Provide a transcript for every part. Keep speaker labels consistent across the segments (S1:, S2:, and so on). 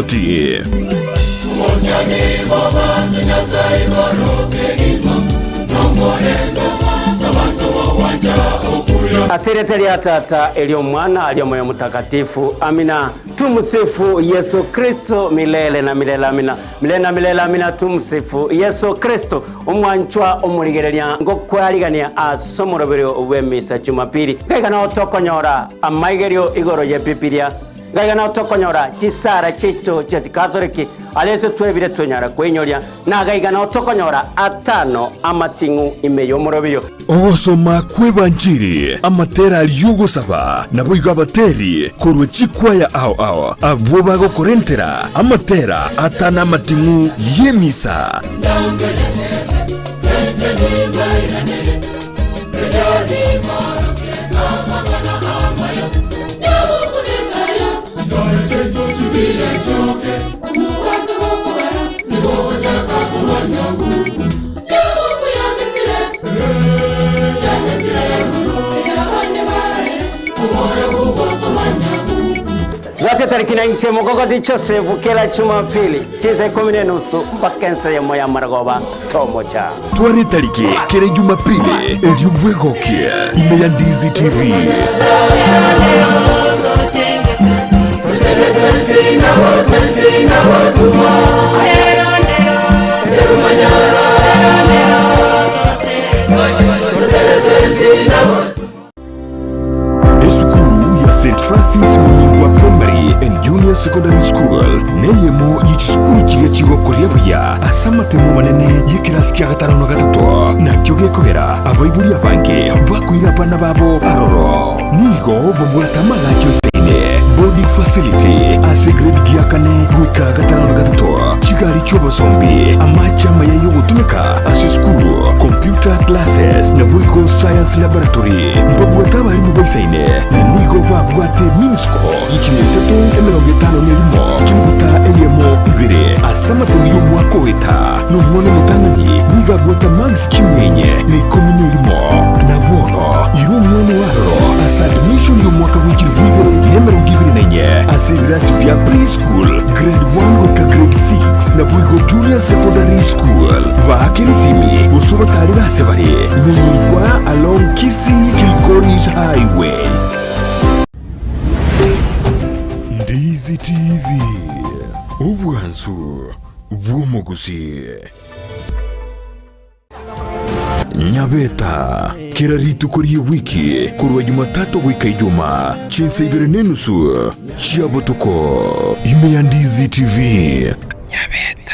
S1: Gati.
S2: Ase erieta ria Tata, eri'Omwana, eri'Omoyo Omotakatifu. Amina. Tumsifu Yesu Kristo milele na milele. Amina. Milele na milele. Amina. Tumsifu Yesu Kristo. Omwanchwa omorigereria ngokwarigania ase omoroberio bw'emisa Jumapili. Gaiga nao tokonyora amaigerio igoro y'Ebibilia. Ngaiga nao tokonyora chisara chiaito chia Chikatholiki, aria ase twebire twenyara kweinyoria, na gaiga nao tokonyora atano amating'u ime y'omoroberio.
S1: Ogosoma kw'Ebanchiri, amatera aria y'ogosaba, naboigo abateri korwa chikwaya ao ao, abwo bagokorentera amatera atano amating'u y'emisa.
S2: Bwate tariki na inche Mogogoti Joseph kera Jumapili chinsa ikomi na enusu mpaka ensa eyemo ya marogoba tomocha.
S1: Tware tariki kera Jumapili erio bwegokie ime ya Ndizi TV. Esukuru ya St Francis Munyingwa Primary and Junior Secondary School neyemo ye chisukuru chiria chigokoria buya ase amatemo amanene y'ekerasi kia gatano na gatato, nakio gekogera abaibori abange bakoira abana babo aroro. Nigo babwate amagacho aisaine, boarding facility, ase grade gia kane goika gatano na gatato, chigari chi'obosombi, amache amaya y'ogotumeka ase esukuru, computer classes, naboigo science laboratory. Mbabwate abalimu baisaine, na nigo babwate minsco ye chimia isato emerongo etano na erimo, chinuguta eyemo ibere ase amatemo y'omwaka oeta, na omwana omotang'ani nigo abwate marks chimia inye na ikomi na erimo. Na bono ira omwana oo aroro ase admission y'omwaka bwe chilifu ibere na emerongo ibere na inye ase ebirasi bia preschool, grade 1 goika grade 6, naboigo junior secondary school. Baakere esimi gose obatarere ase bare Nyanyigwa along Kisii Kilgoris Highway. Ndizi TV, obwansu bw'omogusii. Nyabeta, kera rituko ri'ewiki korwa Jumatatu goika Ijumaa, chinsa ibere n'enusu chia botuko, ime ya Ndizi TV. Nyabeta.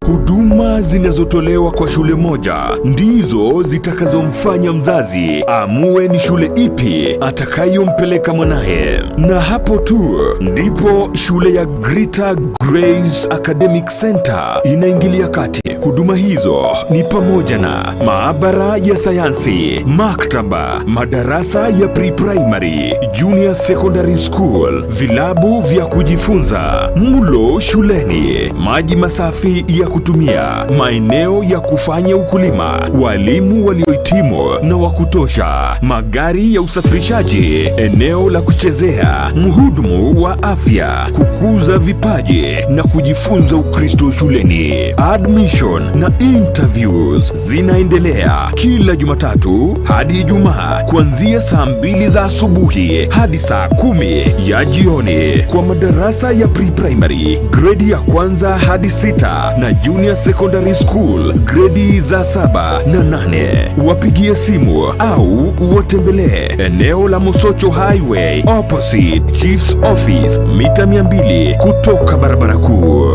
S1: Huduma zinazotolewa kwa shule moja ndizo zitakazomfanya mzazi aamue ni shule ipi atakayompeleka mwanaye, na hapo tu ndipo shule ya Greater Grace Academic Center inaingilia kati. Huduma hizo ni pamoja na maabara ya sayansi, maktaba, madarasa ya pre-primary, junior secondary school, vilabu vya kujifunza, mlo shuleni, maji masafi ya kutumia, maeneo ya kufanya ukulima, walimu waliohitimu na wa kutosha, magari ya usafirishaji, eneo la kuchezea, mhudumu wa afya, kukuza vipaji na kujifunza Ukristo shuleni. Admission na interviews zinaendelea kila Jumatatu hadi Ijumaa kuanzia saa 2 za asubuhi hadi saa 10 ya jioni kwa madarasa ya pre-primary gredi ya kwanza hadi 6 na junior secondary school gredi za 7 na 8. Wapigie simu au watembelee eneo la Mosocho Highway opposite Chief's Office mita 200 kutoka barabara kuu.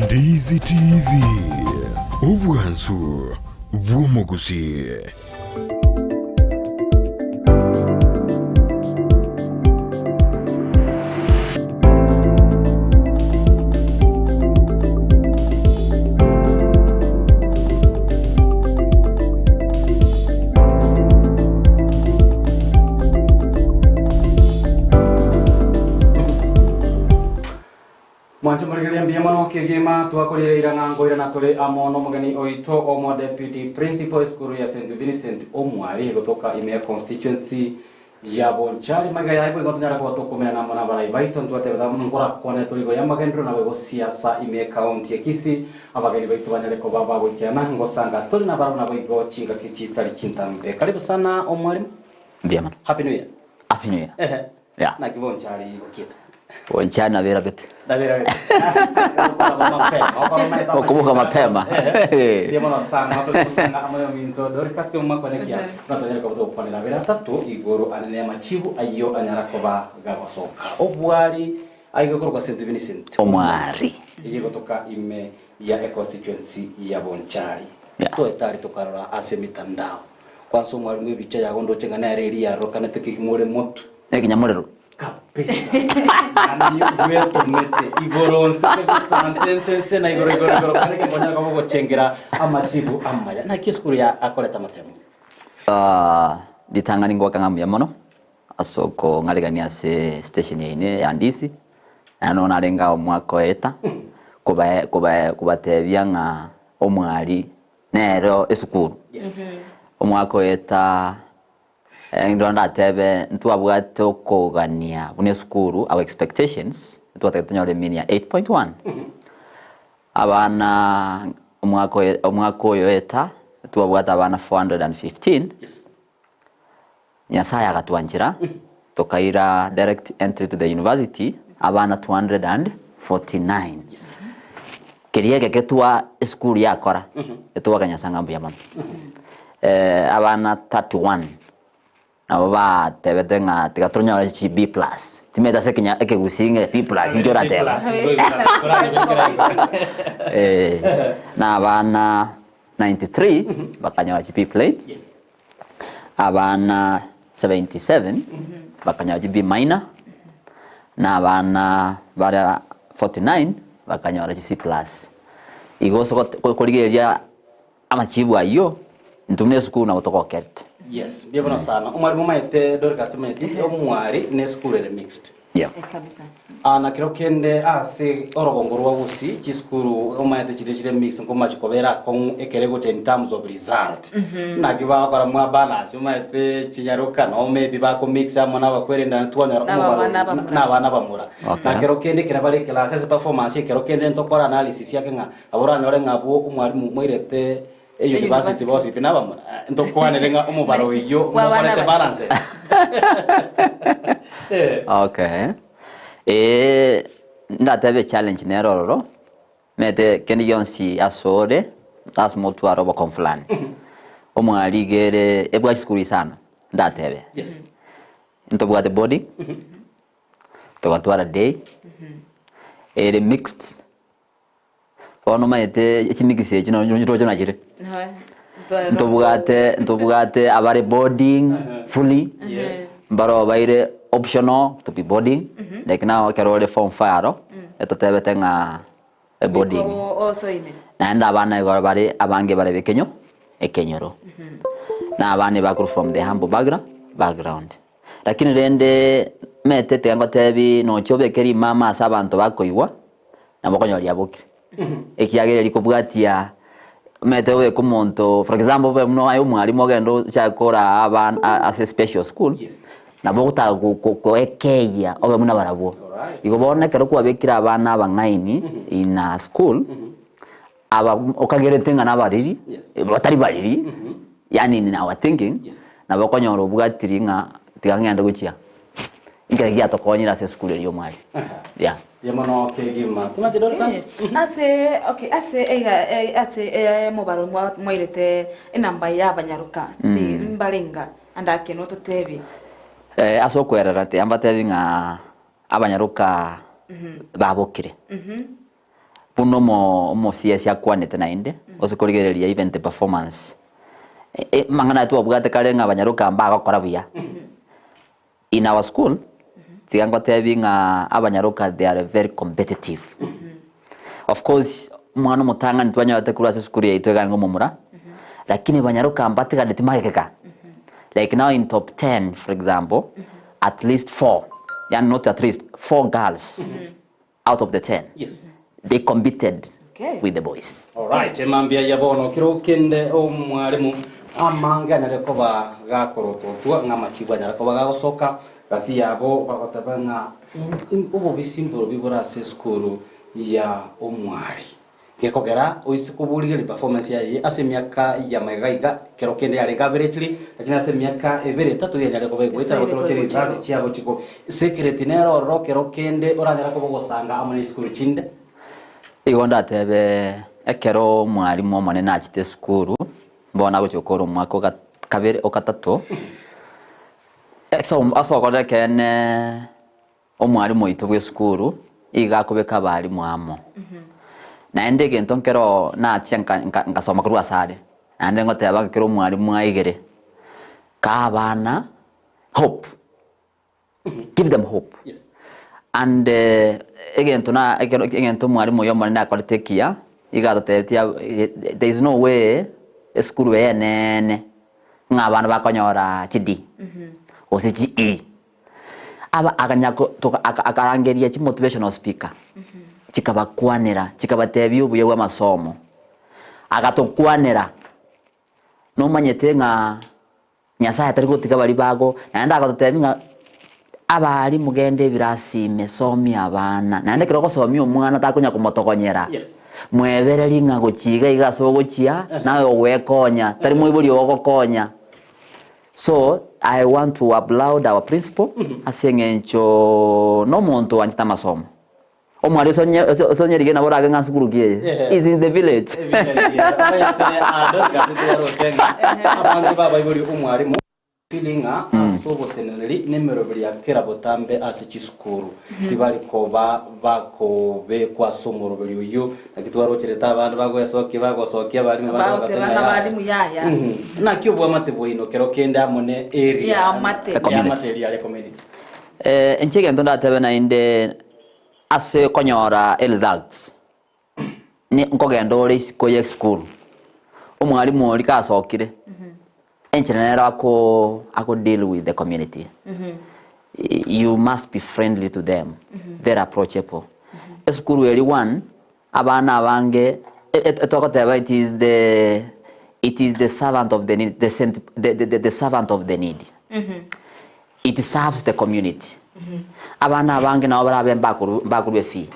S1: Ndizi TV, obwansu bw'omogusii.
S3: Mwanche morigereria mbuya mono kegima twakorire irang'a nkoirana tore amo nomogeni oito omo Deputy Principal esukuru ya St Vincent Omwari gotoka ime ya constituency. Ya Bonchari magega yaye boigo tonyare koba tokomerana amo nabarai baito ntwatebete nkorakwane tori igo y'amagenderero naboigo siasa ime ekaunti ya Kisii abageni baito banyare koba bagoikerana ngosanga tore nabarabwo naboigo chingaki chitari chintambe. Karibu sana omwalimu.
S4: Mbuya mono.
S3: Happy New Year.
S4: Happy New Year.
S3: Ehe.
S4: Yeah.
S3: Naki Bonchari gokiete.
S4: Bonchari naberabete.
S3: Naberabete. Okoraba mapema. Okoroma
S4: Okoboka mapema.
S3: Ehe. Mbuya mono sana. Tore gosanga amo yominto Dorcas Kemuma Kwenekia. Natonyare koba togokwanera abere atato igoro anene amachibu ayio anyara koba gagosoka. Obwari aiga korokwa St. Vincent.
S4: Omwari.
S3: Eye gotoka ime ya econstituency ya Bonchari.
S4: Yeah.
S3: Toetari tokarora ase emitandao. Kwanza omwarimu ebicha yago ndoche ng'a nere eria yarokanete kegima ore motu.
S4: Ekenyamorero.
S3: Kabisa. Yaani bwetomete igoro nse kabisa nse nse nse na igoro igoro igoro kare ngonya koba gochengera amachibu amaya. Naki esukuru ya akoreta amatemo.
S4: Ah, ritang'ani ngoaka ng'a mbuya mono ase okong'aregania ase station yaino ya Ndisi, naende nonya narenge ao omwaka oeta, kobae kobae kobatebia ng'a omwari nere esukuru. Omwaka oeta ndoro ndatebe ntwabwate okogania buna esukuru our expectations, ntwatagete tonyore mean ya 8.1. Abana omwaka oyo omwaka oyo oeta twabwate abana 415, Nyasaye agatwanchera tokaira direct entry to the university abana 249. Keria egeke twa esukuru yakora etwaka Nyasaye ng'a mbuya mono. Abana 31 Nabo batebete ng'a tiga tonyore chi B plus. Timanyete ase ekenya ekegusii ng'a B plus inki oratebe. Eh, na abana 93 bakanyora chi B plain, abana 77 bakanyora chi B minor, na abana baria 49 bakanyora chi C plus. Igo ase ogote korigereria Amachibu ayio, intwe buna esukuru nabo togokerete.
S3: Yes, mbuya mono sana. Omwarimu omaete Dorcas tomaeti omwari ne esukuru ere mixed.
S4: Yeah.
S5: Kabisa.
S3: Ah, na kero kende ase orogongo rwa Gusii chisukuru omaete chire chire mixed nkomachi kobera akong'u ekere gocha in terms of result. Naki bagokora mwa balance omaete chinyaroka no maybe bako mix amo na abakwerenda na twanyora
S5: Na abana
S3: omobaro
S5: abamura.
S3: na abana abamura.
S4: Okay.
S3: Na kero kende ekero bare eclass ase performance ekero kende ntokora analysis yake ng'a Abwo oranyore ng'a abwo omwarimu moirete eyunivasiti bonsi pi nabamura, ntokwanere ng'a omobaro oyio mokorete balance.
S4: Okay. Ee, ndatebe echallenge nere ororo, omanyete kende gionsi asore, lasima otware obokong'u fulani. Omwari iga ere ebwate chisukuru isano, ndatebe.
S3: Yes.
S4: Ntobwate boarding, togatwara day, ere mixed, Bono omanyete chimix echi nonye roche buna chire. Ntobwate ntobwate abare boarding fully, mbaro baire optional to be boarding, like now ekero ore form four aro, etotebete ng'a eboarding. Naende abana igoro bare abange bare bekenyo ekenyoro. Na abana ebakorwa from the humble background background. Lakini rende omanyete tiga ngotebi nochia obeke rimama ase abanto bakoigwa. nabo okonyora riabokire. Ekiagera rikobwatia omanyete obeke omonto for example obe buna aye omwalimu ogende ochake koraa abana ase special school, nabo ogotaka go- go- goekeyia obe buna barabwo. Igo bono ekero kwabekire abana abang'aini in a school, aba okagerete ng'a nabariri, batari bariri, yaani in our thinking, nabo okonyora obwatiri ng'a tiga ng'ende gochia. Ekero giatokonyire ase esukuru eria omwalimu. Yeah.
S3: Mbuya mono kegima. Timati Dorcas?
S5: Ase okay ase eiga eh, ase eh, mobaro mwa- mwairete enamba ya abanyaroka mm. mbarenga ande ake nototebie
S4: Eh, ase okwerera tiga mbatebi ng'a abanyaroka babokire. Buna omo omosiesi akwanete naende, ase korigereria even the performance, eh, amang'ana aya twabwate kare ng'a abanyaroka mbagokora buya. In our school, tiga ngotebi ng'a abanyaroka they are very competitive. Of course, omwana omotang'ani twanyorete korwa ase esukuru yaito iga arenge omomura, lakini banyaroka mbatigareti magega. Like now in top ten for example, at least four, yaani not at least, four girls out of the ten,
S3: Yes.
S4: they competed
S5: Okay.
S4: with the boys.
S3: Alright, emambia ya bono kero kende omwarimu. Amange anyare koba gakorototwa, ng'a amachibu anyare koba gagosoka gati yabo bagoteba ng'a obobisi mborobi bore ase esukuru ya omwari. Gekogera oise koborigereria performance yaye ase emiaka ya magega iga, kero kende yarenge averagely, lakini ase emiaka ebere etato yanyare koba egoetera gotoroche result chiabo chiko. Secret nere ororo kero kende oranyare koba ogosanga amo ne chisukuru chinde.
S4: Igo ndatebe ekero omwalimu omonene achete esukuru, bono agochia gokora omwaka o kabere o gatato, ase ase okorora ekeene omwalimu oito bwa esukuru iga akobeka abalimu amo. Naende egento nkero nachia nka nka nkasoma korwa ase are, naende ngoteba ng'a ekero omwalimu aigere, kaa abana hope. Give them hope.
S3: Yes.
S4: And egento na ekero egento omwalimu oyo omonene akorete ekiya, iga atotebetie ab there is no way esukuru eye eneene ng'a abana bakonyora chi D gose chi E. Aba akanya ko toka aka akarangeria chi motivational speaker, chikabakwanera, chikabatebia obuya bwa amasomo, agatokwanera, nomanyete ng'a Nyasae tari gotiga baria bago, naende agototebia ng'a abarimu genda ebirasi ime somia abana, naende ekero ogosomia omwana takonya komotogonyera, mwebererie ng'a gochia iga iga ase ogochia, naye ogwekonya, tari moibori ogo ogokonya. So, I want to applaud our principal ase eng'encho na omonto oanchete amasomo. Omwari osonye osonye rigena borage ng'a sukuru ki eye? Is in the village.
S3: Abange babaibori omwarimu feeling ng'a ase oboteneneri nemeroberi ya kera botambe ase chisukuru tibari koba bakobekwa ase omoroberi oyio naki twarocherete abande bagoesokia bagosokia abarimu bande
S5: Bagoteba
S3: bagateba
S5: ng'a
S3: yaya.
S5: barimu yaya.
S3: Mhm. Naki obwamate bwaino kero kende amo ne area
S5: Eamate.
S4: The community.
S3: Eamate area ya community.
S4: Eh, inche egento ndatebe naende Ase okonyora eresults, ni nkogenda ore isiko ye esukuru, omwalimu oria kasokire, enchera nero ako ako deal with the community, you must be friendly to them, very approachable. Esukuru eria one, abana abange etogoteba it is the it is the servant of the need the sent the the the servant of the needy. It serves the community. Abana abange nabo barabe mbakoru mbakorwa efee.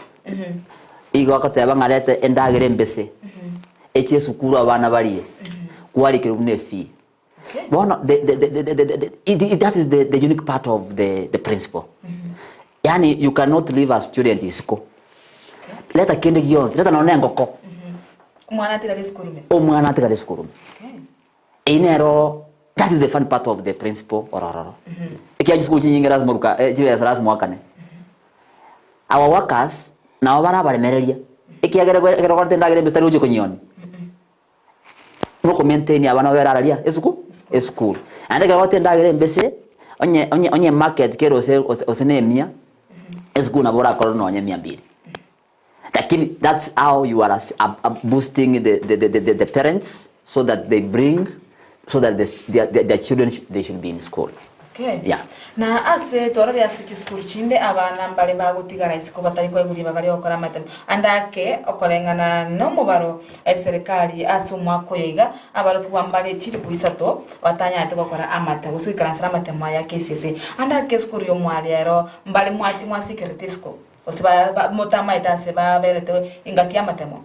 S4: Igo agoteba ng'a reta endagera embese, echie esukuru abana barie, kwarikerwa buna efee. Bono the the the the the the it it that is the the unique part of the the principle. Yaani you cannot leave a student isiko. Reta kende gionsi, reta nonye na engoko,
S5: Omwana atigare esukuru ime.
S4: omwana atigare esukuru ime. Eyio nero that is the funny part of the principle orororo. Ekiagera chisukuru chinyinge lasima oruka eh, chibesa lasima oakane. Our workers nabo bare abaremereria ekiagera ekero ekero okoreta endagera embe tari gochia konyionia. Noko maintain abana babere araria esuku esukuru. Naende ekero okoreta endagera embese onye onye onye emarket kere ose ose ose na emia, esukuru nabo orakorere nonye mia mbili. Lakini that's how you are boosting the, the, the, the, the parents so that they bring so that the, their, their, their children they should be in school.
S5: Okay.
S4: Yeah.
S5: Na ase twarore ase chisukuru chinde abana mbare bagotigara isiko batari koegwa ribaga ria gokora amatemo ande ake okoreng'ana nomobaro eserikari ase omwaka oyo iga abarokigwa mbare chilifu isato batanyarete gokora amatemo gose goikaransera amatemo aya KCSE ande ake esukuru ya omwari ero mbare mwati mwasikerete isiko. Gose motamaete ase baberete engaki y'amatemo.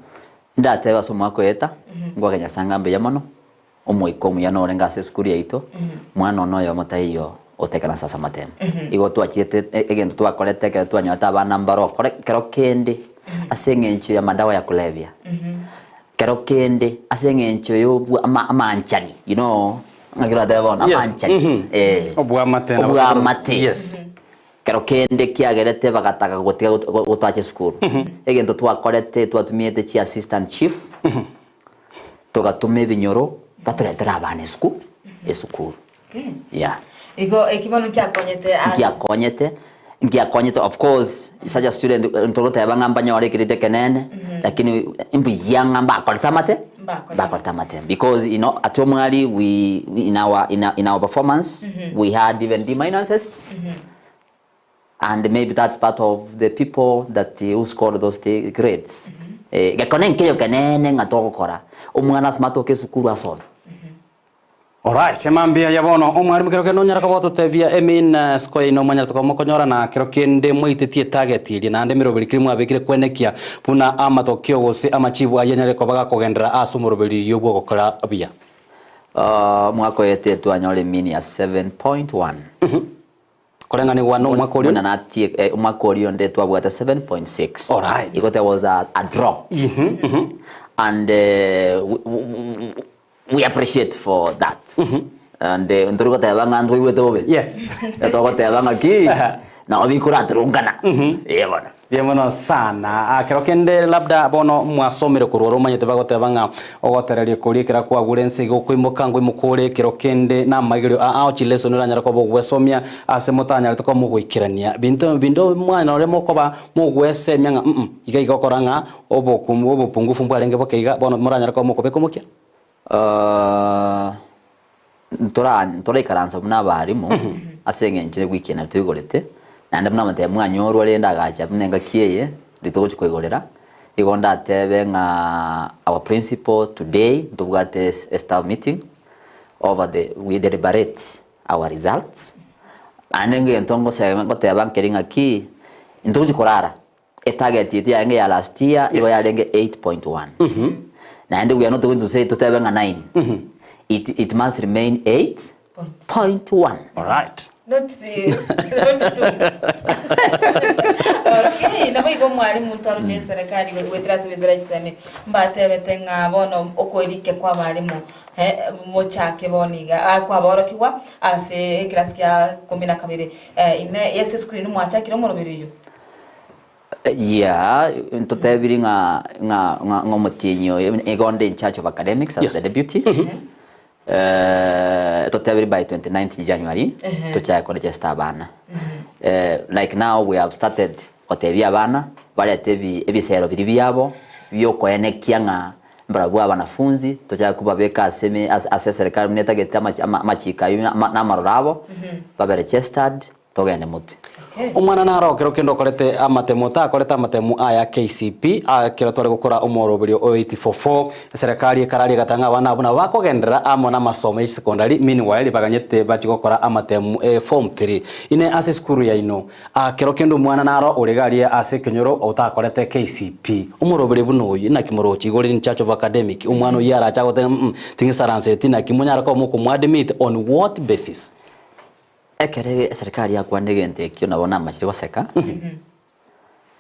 S4: Ndatebe ase omwaka oeta, ngwake Nyasae ng'a mbuya mono, omoika omuya norenge ase esukuru yaito, mwana one oyomo taiyo otekeranse ase amatemo. Igo twachiete egento twakorete ekero twanyorete abana mbare okore kero kende ase eng'encho ya madawa ya kulevya, kero kende ase eng'encho ya obwa ama amaanchani you know ng'aki oratebe bono
S3: Yes,
S4: amaanchani eh,
S3: Obwamate nabo
S4: obwamate.
S3: Yes.
S4: Kero kende kiagerete bagataka gotiga gotoacha esukuru. Egento twakorete twatumiete chi assistant chief, togatoma ebinyoro batoretere abana esuku esukuru. Yeah.
S5: Igo eki bono nkiakonyete ase.
S4: Nkiakonyete, nkiakonyete of course such a student ntogoteba ng'a mbanyore ekerito ekenene, lakini mbuya ng'a mbakorete amate
S5: Mbakorete
S4: mbakorete amatemo because you know at omwari we in our in our, in our performance we had even D minuses and maybe that's part of the people that who scored those grades. Eh, gekone nkeyo kenene ng'a togokora omwana ase matoke esukuru asome.
S3: Alright, mambia ya bono omwarimu kero kende onyara koba ototebia emean score yaino mwanyarete koba mokonyora na kero kende mwaitetie etarget eria naende emeroberi keri mwabekire kwenekia buna amatokeo gose amachibu ayio anyare koba gakogenderera ase omoroberi oyio bwogokora buya.
S4: Omwaka oetete twanyora emean ya 7.1.
S3: Koreng'anigwa nomwaka oria.
S4: Buna natie eh, omwaka oria onde twabwate 7.6.
S3: Alright.
S4: Igo there was a, a drop. And eh, we, we, we appreciate for that. And eh, ntori goteba ng'a ntwaigwete bobe.
S3: Yes.
S4: Togoteba ng'a ki nabo bikoraturungana. Eh bono.
S3: Mbuya mono sana. Ah, kero kende labda bono mwasomire korwa ore omanyete bagoteba ng'a ogotereria koria ekero kwagure ense iga okoimoka ngoimoka ore ekero kende namaigerio aa chileson oranyare koba ogwesomia ase motanyarete koba mogoikerania binto binde omwana oria mokoba mogwesemia ng'a mm iga iga okora ng'a oboku obopungufu mbwarenge boke iga bono moranyare koba mokobeka omokia.
S4: Ntora ntoraikaransa buna abalimu ase eng'encho ewiki eye nari toigorete, naende buna amatemo mwanyorwa rende agacha buna engaki eye riria togochia koigorera, igo ndatebe ng'a our principal today ntobwate e staff meeting over the we deliberate our results, naende egento ngosema ngoteba nkeri ng'aki, ntogochia korara. Etarget yaito yarenge ya last year igo yarenge 8.1 naende we are not going to say totebe ng'a 9 it, it must remain 8.1
S3: Alright.
S5: Not, eh, not two. Okay, nabo igo mwalimu twaroche eserekari goetera ase wizara ya chisemi mbatebete ng'a bono okoerikia kwa abalimu eh, mochake bono iga ah, kwaborokigwa ase ekerasi kia kumi na kabere eh, ime ase esukuru ino mwachakire omoroberi oyio.
S4: Yeah, ntotebiri ng'a ng'a ng'a ng'a omotienyi oyo igo onde in charge of academics as
S3: Yes.
S4: the deputy. Eh, totebiri by 29th January tochake koregister abana. Eh, like now we have started gotebia abana barete ebi ebisero biria biabo biokoenekia ng'a mbarabwo abanafunzi tochake kobabeka ase eme ase ase eserikari buna etagete amachi ama amachiko aywo na amaroro abo babe registered. Togende motwe.
S3: Omwana naro kero kende okorete amatemo otakorete amatemo aya KCP ekero tware gokora omoroberio o 844 eserekari ekararia egatanga ng'a abana abwo nabo bakogenderera amo namasomo ya chisekondari meanwhile baganyete bachie gokora amatemo e form 3 ine ase esukuru yaino kero kende omwana naro ore iga aria ase ekenyoro otakorete KCP omoroberio buna oyio naki moroche igo ore in charge of academic omwana oyio arache agoteba mm ting'isaranseti naki monyare koba mokomoadmit on what basis?
S4: Ekero eserikari yakwanire egento ekio nabo namachire goseka,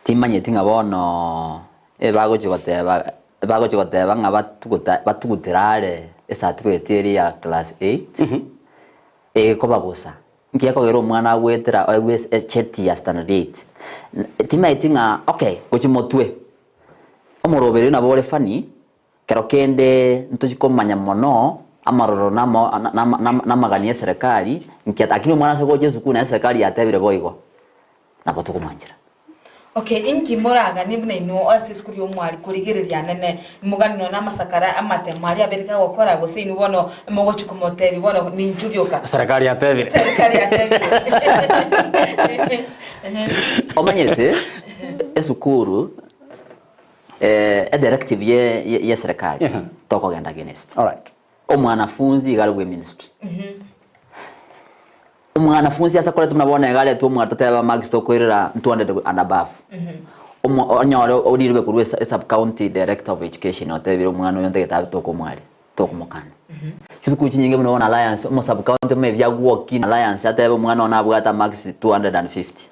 S4: timanyeti ng'a bono ebagochia goteba ebagochia goteba ng'a batuguta batugutera are ecertificate eria ya class eight, egekoba bosa. Nki gekogera omwana agoetera aegwe echeti ya standard eight. Timanyeti ng'a okay gochia motwe, omoroberi nabo ore funny. Kero kende ntochi komanya mono amaroro namagani y'eserekari, nki lakini omwana ase gocha esukuru naye eserekari yatebire boigo, nabo tokomwanchera.
S5: Okay, inki moraganie buna inwe ase esukuru y'omwari korigereria anene, moganie nonya namasakara amatemo aria abereke agokora, gose inwe bono mogochia komotebia bono ninchu rioka?
S3: Serikali yatebire.
S5: Serikali yatebire.
S4: Omanyete esukuru E directive ye ye serikali tokogenda against.
S3: Alright.
S4: Omwanafunzi iga are bwe ministry. Omwanafunzi ase akoretwe buna bono iga aretwe omware totebe marks tokoirera 200 and above. Omo onyore orirwe korwa e sub county director of education otebire omwana oyo ntagete abe tokomwaria tokomokana. Chisukuru chinyinge buna bono Alliance omo sub county maybe agwoki Alliance atebe omwana one abwate amarks 250.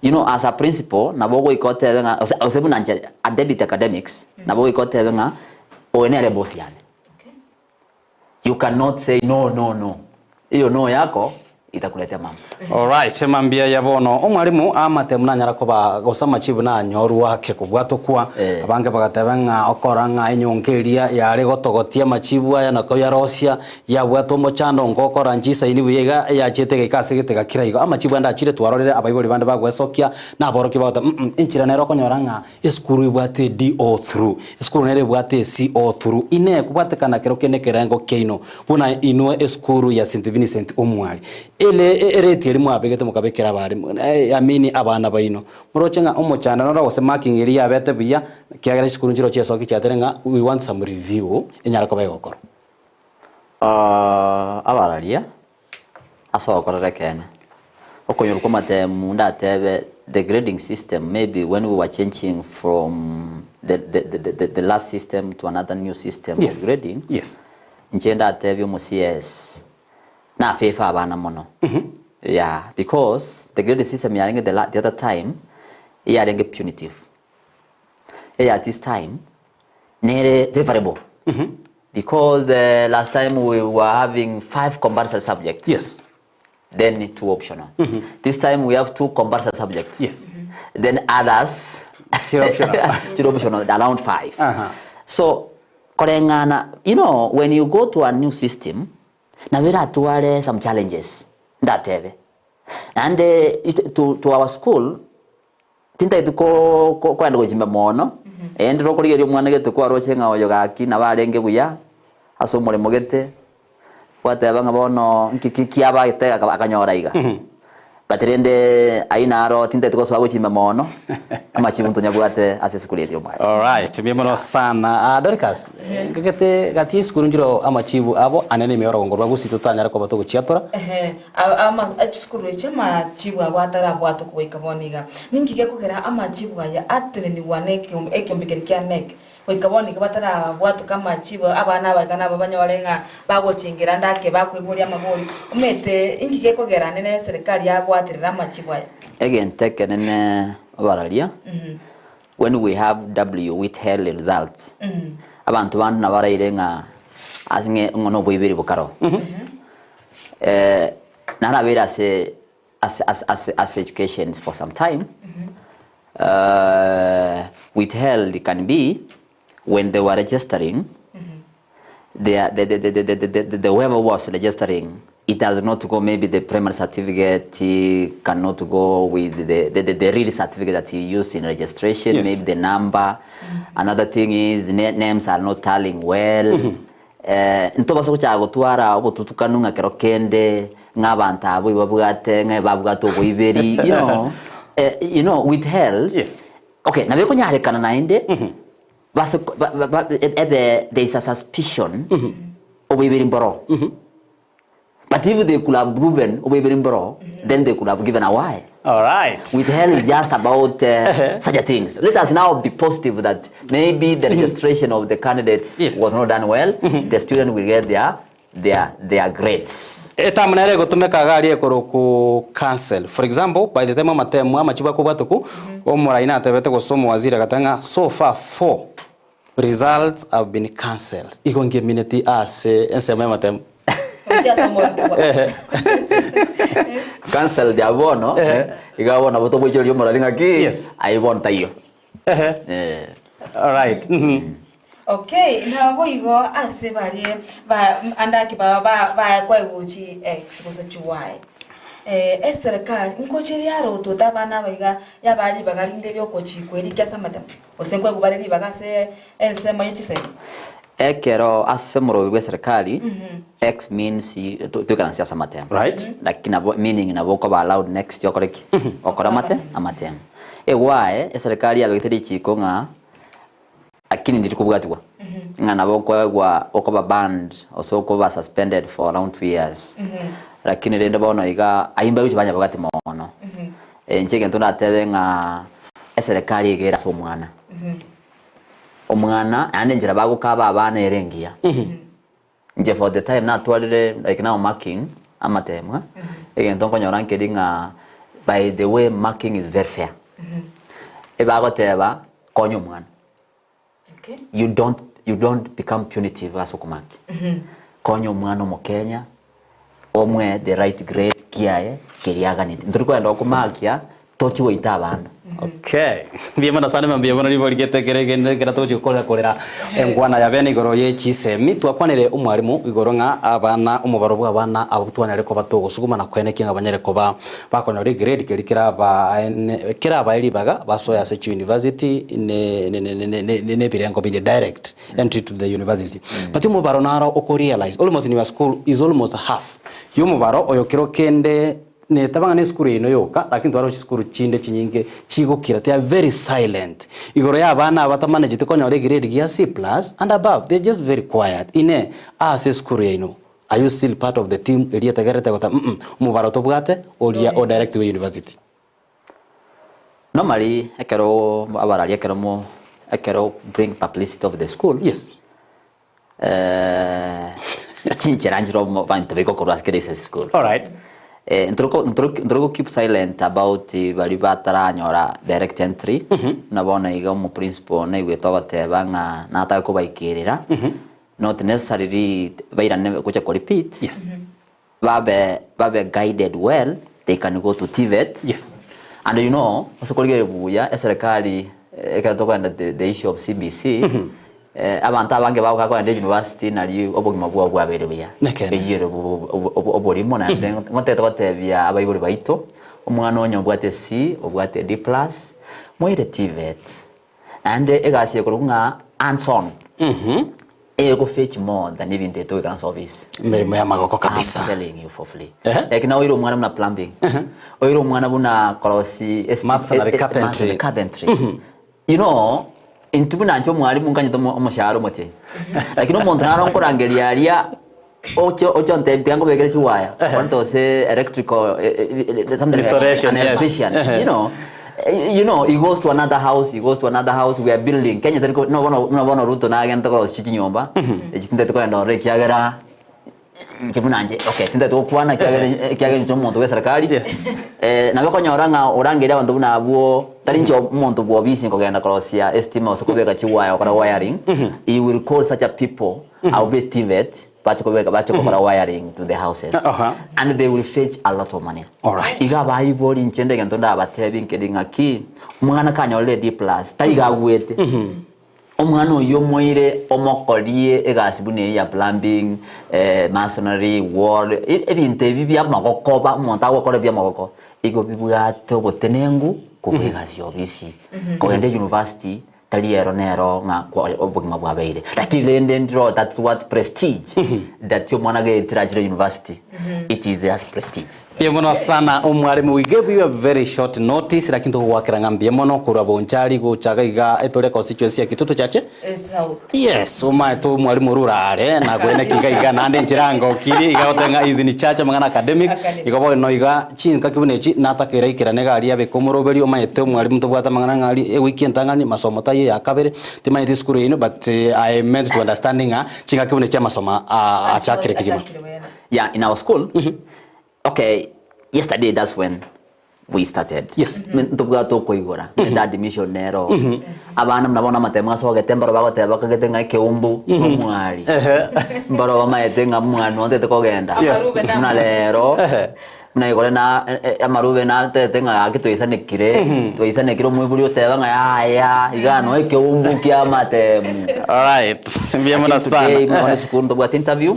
S4: You know as a principal nabo ogoika otebe ng'a gose gose buna inche a deputy academics nabo ogoika otebe ng'a oyo nere eboss yane. You cannot say no no no, eyo no yako itakuletea mambo.
S3: Alright, mambia ya bono omwalimu amatemu nanyara koba gose amachibu nanyorwa ake kobwatokwa
S4: Eh.
S3: abange bagateba ng'a okora ng'a enyongo eria yare gotogotia amachibu aya na koyarosia yabwate omochando ngokora nchisaini buya iga yachete egaika ase egete gakira igo amachibu ande achire twarorire abaibori bande bagwesokia na aborokia bagoteba mm enchera nere okonyora ng'a esukuru ebwate DO through esukuru nere ebwate CO through inee kobwatekana kero kende ekerengo kiaino Buna inwe esukuru ya St. Vincent omwari, ere ereti eria mwabegete mokabekera abarimu, I mean abana baino, moroche ng'a omochando noro gose marking eria yabete buya, ekiagera chisukuru nchiro chiasokia chiatere ng'a we want some review enyare koba egokorwa.
S4: Abararia ase ogokorera ekeene, okonyorwa kw'amatemu ndatebe the grading system maybe when we were changing from the, the, the, the, the last system to another new system of grading, inche ndatebie omo CS na favor abana mono yeah, because the grading system yarenge the, the other time yarenge punitive eya this time nere favorable because last time we were having five compulsory subjects then two optional this time we have two compulsory subjects then others
S3: Chire optional.
S4: chire optional around five so koreng'ana you know when you go to a new system nabo eratware some challenges ndatebe naende to, to our school Tintageti koenda gochimba mono, ee ndire okorigereria omwana gete kwaroche ng'a oyo gaki nabo arenge buya ase omoremo gete, gwateba ng'a bono nki ki kiaba gete akanyora iga. But rende ayio naro tintageti gosoa gochimba mono, amachibu ntonyabwate ase esukuru yaito y'omwarimu.
S3: Alright, mbuya mono sana. Ah, Dorcas, nkagete gati y'esukuru nchire amachibu abo anene ime y'orogongo rwa Gusii totanyare koba togochiatora.
S5: Ehe, ama chisukuru echi amachibu abo atarabwatwa goika bono iga. Ninki gekogera amachibu aya atenenigwa na ekeombe keria kia NEC? Goika bono iga batarabwatoka amachibu abana aba iga nabo banyore ng'a bagochengera ande ake bakoiboria amabori. Omanyete inki gekogera nere eserikari yabwaterera amachibu aya?
S4: Egento ekenene obararia, when we have W withheld results, abanto bande nabo baraire ng'a ase ng'e ng'a noboiberi bokaro. Narabeire ase ase ase ase ase education for some time, withheld can be when they were registering, the the the the the the the the whoever was registering it does not go maybe the primary certificate cannot go with the the, the, the real certificate that you used in registration maybe the number another thing is na names are not tallying well Eh, ntobasa gochaka gotwara obotutukanu ng'a kero kende ng'a abanto abwo ibabwate ng'a babwate oboiberi you know, eh, you know with hell okay nabo ekonyarekana naende base ko- ba- ba- ba- ebe there is a suspicion oboiberi mboro but if they could have proven oboiberi mboro then they could have given a why
S2: Alright.
S4: with hell is just about such a things. Let us now be positive that maybe the registration of the candidates was not done well. The student will get their their their grades.
S3: Etamu nere egotumeka iga aria ekoroku cancel. For example, by the time amatemu amachibu akobwatoku, omorai natebete gose omowaziri agateba ng'a so far four results have been cancelled. Igo ngemineti ase ensemo y'amatemu.
S5: Gochia ase omorokigwa.
S4: Cancelled abwo bono, iga bono nabo togoichoria omorari ng'aki, aye bono taiyo. Eh.
S3: Alright.
S5: Okay, naboigo ase baria ba ande ake ba ba baekwa chi X gose chi Y. Eh, eserekari nkochire yarotota abana aba iga yabaa ribaga rinde riokochikwa erikia ase amatemo, gose nkoegwa bare ribaga ase ensemo ye chisemi.
S4: Ekero ase omoroberio bw'eserekari, X means toikaranse ase amatemo. Lakini nabo meaning nabo okoba allowed next okore ki? Okore amate amatemo. Egwae eserekari yabegete richiko ng'a Lakini ndiri kobwatigwa ng'a nabo okoegwa okoba banned gose okoba suspended for around 2 years. Lakini rende bono iga ayio mbagochia banyabwati mono. Inche egento ndatebe ng'a eserekari iga ere ase omwana. Omwana naende enchera bagokaba abana ere engiya. Inche for the time natwarire like now marking amatemwa, egento nkonyora nkeri ng'a by the way marking is very fair. Ebagoteba konya omwana.
S5: Okay.
S4: You don't you don't become punitive ase okomaki. Konya omwana omokenya omwe the right grade kiaye keria aganeti. Ntori kogenda gokomakia tochi goita abana.
S3: Okay. Mbuya mono sana mbuya mono ribo rigete kere kende kera togochi gokorera korera engwana ya bene igoro ye chisemi twakwanire omwarimu igoro ng'a abana omobaro bwa abana abwo twanyare koba togosuguma na koenekia ng'a banyare koba bakonyora egrade keria kerabaene kerabae ribaga basoe ase chiuniversity ne ne ne ne ne ne ebirengo binde direct entry to the university. But omobaro naro okorealize almost in your school is almost half ya omobaro oyo kero kende Netaba ng'a nesukuru eye yoka, lakini twarora chisukuru chinde chinyinge chigokira, they are very silent igoro ya abana aba batamanagete konyora egrade gia C plus and above, they are just very quiet. Inee, ase esukuru yaino. Are you still part of the team eria etegererete goteba mm omobaro tobwate oria o direct we university?
S4: Normally ekero abarari ekero mo ekero bring publicity of the school
S3: Yes.
S4: Chinchera nchire omo abanto bagokorwa ase kera eschool.
S3: Alright.
S4: Ntoroko ntoroko ntoroko keep silent about baria bataranyora direct entry, buna bono iga omo principal naigwete ogoteba ng'a natake kobaikerera, not necessarily bairane gocha ko repeat,
S3: Yes.
S4: babe babe guided well, they can go to TVET.
S3: Yes.
S4: And you know, ase korigereria buya, eserekari ekero tokogenda the, the issue of CBC, abanto abange bagoka kogenda university nari obogima bwabo bwabeire buya.
S3: Nekeene.
S4: Eyio ere oborimo naende ngotete gotebia abaibori baito, omwana onye obwate C, obwate D plus, moire TVET. Naende egasi ekorokwa ng'a hands on, ego fetch more than ebinto ebi togoikaransa office.
S3: Emeremo ya amagoko kabisa.
S4: I'm telling you for free.
S3: Ehe.
S4: Like na oire omwana buna plumbing, oire omwana buna korosi
S3: Masonry, carpentry.
S4: masonry, carpentry. You know, intwe buna inche omwalimu nkanyete omoshahara omotienyi, lakini omonto naro nkorangeria aria oche oche ontebie tiga nkobekere chiwaya, onto gose electrical something like
S3: Installation,
S4: an
S3: yes.
S4: electrician, you know. You know, he goes to another house, he goes to another house, we are building. Kenya tari ko- no bono no bono Ruto nagente korosia chinyomba, echi tinteti kogenda ororo ekiagera inche buna inche okay tinteti gokwana ekiagera ekiagera inche omonto bwa eserekari.
S3: Yes.
S4: Nabo okonyora ng'a orangeire abanto buna abwo, tari inche omonto bwa obisi nkogenda korosia estima gose kobeka chiwaya gokora wiring, he will call such a people abwo be TVET bache kobeka bache gokora wiring to the houses
S3: Aha.
S4: and they will fetch a lot of money.
S3: Alright.
S4: Iga abaibori inche nde egento ndabatebi nkeri ng'aki, omwana kanyorire D plus taiga agwete. Omwana oyio omoire omokorie egasi buna eyio ya plumbing, masonry, wall, ebinto ebi bia amagoko ba omonto agokora bia amagoko, igo bibwate obotenengu kobua egasi ya obisi. Kogenda university, tari ero nero ng'a kwa obogima bwabeire. Lakini rende ndiro that's what prestige that omwana agetire achire university, it is just prestige.
S3: Mbuya mono sana omwarimu, we gave you a very short notice lakini togogwakera ng'a mbuya mono korwa Bonchari gocha iga iga etore constituency ya Kitutu Chache.
S5: South.
S3: Yes, omaete omwarimu ore orare nakoene ki iga iga naende enchera ngokiri iga goteba ng'a is in charge amang'ana academic,
S5: Academic.
S3: igo bono iga chinkaki buna echi natakera ikerane iga aria abeke omoroberi omanyete omwarimu tobwate amang'ana ng'a aria ewiki entang'ani masomo taiyo eya kabere, timanyeti esukuru yaino but I meant to understand ng'a chingaki buna echi amasomo achakire kegima.
S5: Achakire buya.
S4: Yeah, in our school, okay, yesterday that's when we started.
S3: Yes.
S4: Ntobwate okoigora, that admission nero. Abana buna bono amatemo asogete mbaro bagoteba bakagete ng'a ekeumbu omwari. Mbaro bamaete ng'a omwari nontete kogenda.
S3: Yes.
S5: Amarube na-
S4: Buna rero, buna igore na amarube natete ng'a gaki twaisanekire, twaisanekire omoibori oteba ng'a yaya, iga no ekeumbu kia amatemo.
S3: Alright, mbuya mono
S4: Lakini today,
S3: sana.
S4: bono esukuru ntobwate interview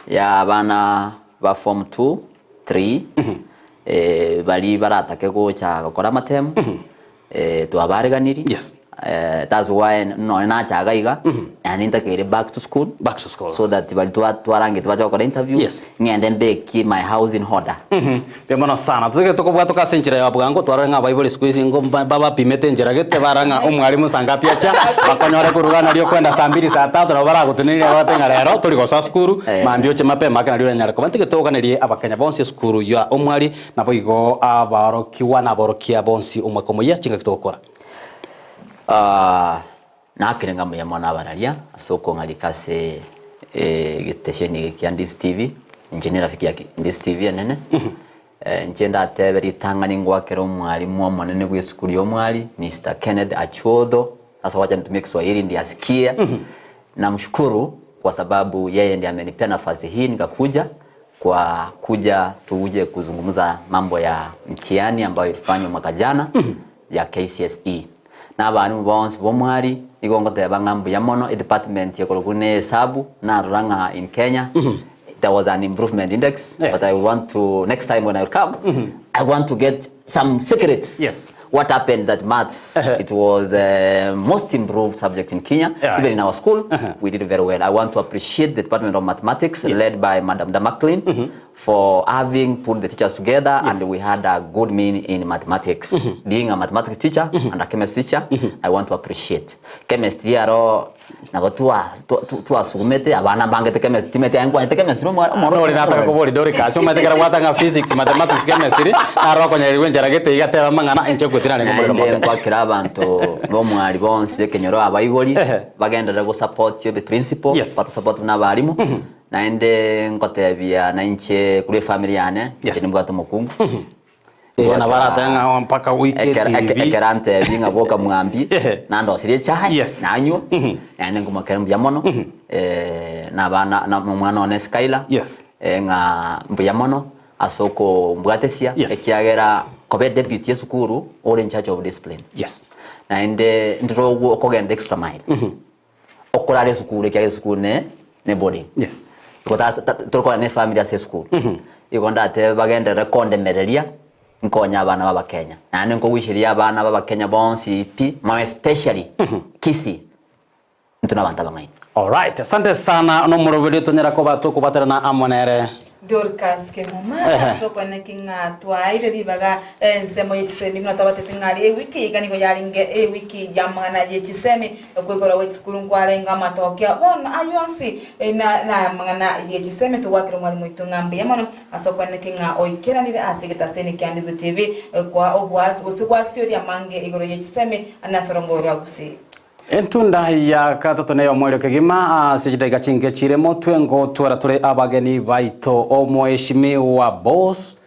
S4: ya abana ba form 2, 3 baria baratake gocha gokora amatemu twabareganirie.
S3: Yes.
S4: That's why nonye nachaga iga naende ntakeire back to school.
S3: Back to school.
S4: So that baria twarangete bache gokora interview.
S3: Yes.
S4: Ng'ende mbeke my house in order.
S3: Mbuya mono sana. Totige tokobwatoka ase enchera ya bwango twarore ng'a abaibori siku hizi ngo babapimete enchera gete barora ng'a omwalimu saa ngapi acha, bakonyore koruga nario okwenda saa mbiri saa tatu nabo baragoteneria bagote ng'a rero tori gosoa sukuru, mambia oche mapema ake nario oranyare koba. Ntige toganerie abakenya bonsi esukuru ya omwari, naboigo abaorokigwa na aborokia bonsi omwaka omoyia chingaki togokora.
S4: Nakire ng'a mbuya mono abararia ase okong'arika ase egetesheni eke kia Ndizi TV, inche nerafiki ya Ndizi TV enene. Inche ndatebe ritang'ani ngoakere omwalimu omonene bwa esukuru ya omwari, Mister Kenneth Achuodho, sasa wacha nitumie Kiswahili ndiye asikie. Namshukuru kwa sababu yeye ndiye amenipea nafasi hii nikakuja kwa kuja tuje kuzungumza mambo ya mtihani ambayo ilifanywa mwaka jana ya KCSE. Na abarimu bonsi bomwari igo ngoteba ng'a mbuya mono edepartment ekorokwa ne hesabu narora ng'a in Kenya there was an improvement index.
S3: Yes.
S4: But I want to next time when I come I want to get some secrets.
S3: Yes.
S4: What happened that maths it was most improved subject in Kenya.
S3: Yeah,
S4: Even
S3: yes.
S4: in our school we did very well. I want to appreciate the Department of Mathematics
S3: Yes.
S4: led by Madam Damaklin. for having put the teachers together and we had a good mean in mathematics. Being a mathematics teacher and a chemistry teacher, I want to appreciate. Chemistry aro nabo twa twa- twa- twasumete abana mbangete chemistry timete aye nkwanyete chemistry omwa- omoro
S3: Nori nataka kobori Doricas omanyete kera gwata ng'a physics mathematics chemistry naro okonyererigwa enchera gete iga teba mang'ana inche nkwetire narenge omorero
S4: Naende
S3: moke.
S4: nkwakera abanto bomwari bonsi bekenyoro abaibori bagenderere gosupport the principal
S3: Yes.
S4: batosupport buna abarimu Naende ngotebia nainche korwa efamiri yane,
S3: Yes.
S4: inche nimbwate omokungu.
S3: Eh, nabo aratebe ng'a mpaka oike
S4: Ekero-
S3: TV.
S4: ekero antebi ng'a boka mwambi,
S3: Ehe.
S4: nandosirie echae,
S3: Yes.
S4: nanywa, naende nkomokera mbuya mono, eh, na abana na omwana one Skylar,
S3: Yes.
S4: eh, ng'a mbuya mono ase okombwatesia,
S3: Yes.
S4: ekiagera koba edepute y'esukuru, ore in charge of discipline.
S3: Yes.
S4: Naende ndire ogwo okogenda extra mile. Okorara esukuru ekiagera esukuru ne ne boarding.
S3: Yes.
S4: Igo ta- ta- torikora ne efamily ase esukuru. Igo ndatebe bagenderere kondemereria nkonye abana b'Abakenya. Naende nkogoicheria abana b'Abakenya bonsi pi, more especially Kisii, intwe nabanto abang'aini.
S3: Alright, asante sana nomoroberio tonyara koba tokobwaterana amo nere.
S5: Dorcas Kemuma, ase okwaneki ng'a twaeire ribaga ensemo ye chisemi buna twabatete ng'a aria ewiki eye iga nigo yarenge ewiki y'amang'ana ye chisemi, okoigorwa gwe chisukuru nkwarenge amatokeo, bono ayio onsi na namang'ana ye chisemi togwakera omwalimu oito ng'a mbuya mono ase okwaneki ng'a oikeranire ase egetaseni kia Ndizi TV kwa obwasi gose gwasioria amange igoro ye chisemi nase orongo rwa Gusii.
S3: Entunda ya gatato neyomoerio kegima ase chidaika chinke chire motwe ngotwara tore abageni baito omoeshimiwa Boss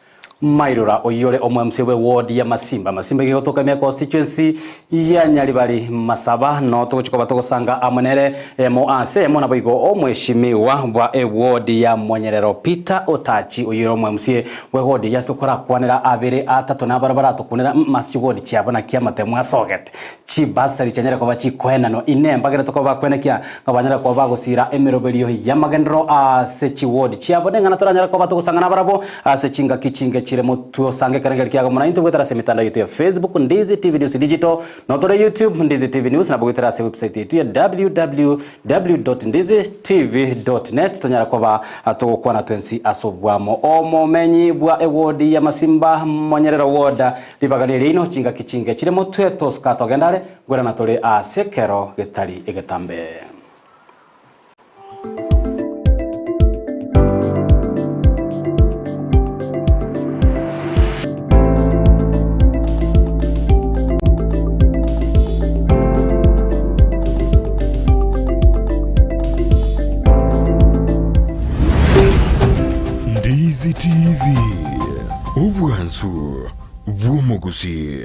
S3: Mairura oyio ore omo MC bwe ward ya Masimba Masimba iga egotoka ime ya constituency ya Nyaribari Masaba no togochia koba togosanga amo nere emo ase emo naboigo omoeshimiwa bwa eward ya Monyerero Peter Otachi oyio ore omo MC bwe ward ya ase tokorakwanera abere atato nabaro baratokunera ase chiward chiabo naki amatemo asogete. Chibasari chianyare koba chikoenanwa. Inee! Mbagenderete koba bakwenekia ng'a banyare koba bagosiira emeroberio y'amagenderero ase chiwodi chiabo? Neng'ana toranyare koba togosang'ana nabarabwo ase chingaki chinge chire motwe osange ekerengerio kiago buna intwe goetera ase emetandao yaito ya Facebook, Ndizi TV News Digital, notore YouTube, Ndizi TV News, nabo goetera ase website yaito ya www.ndizitv.net tonyare koba togokwana twensi ase obwamo. Omomenyi bwa ewodi ya Masimba Monyerero Ward Ribaga ri'eriino chingaki chinge chire motwe tosuka togenda are, ngwerana tore ase ekero getari egetambe.
S1: Ndizi TV, obwansu bw'omogusii.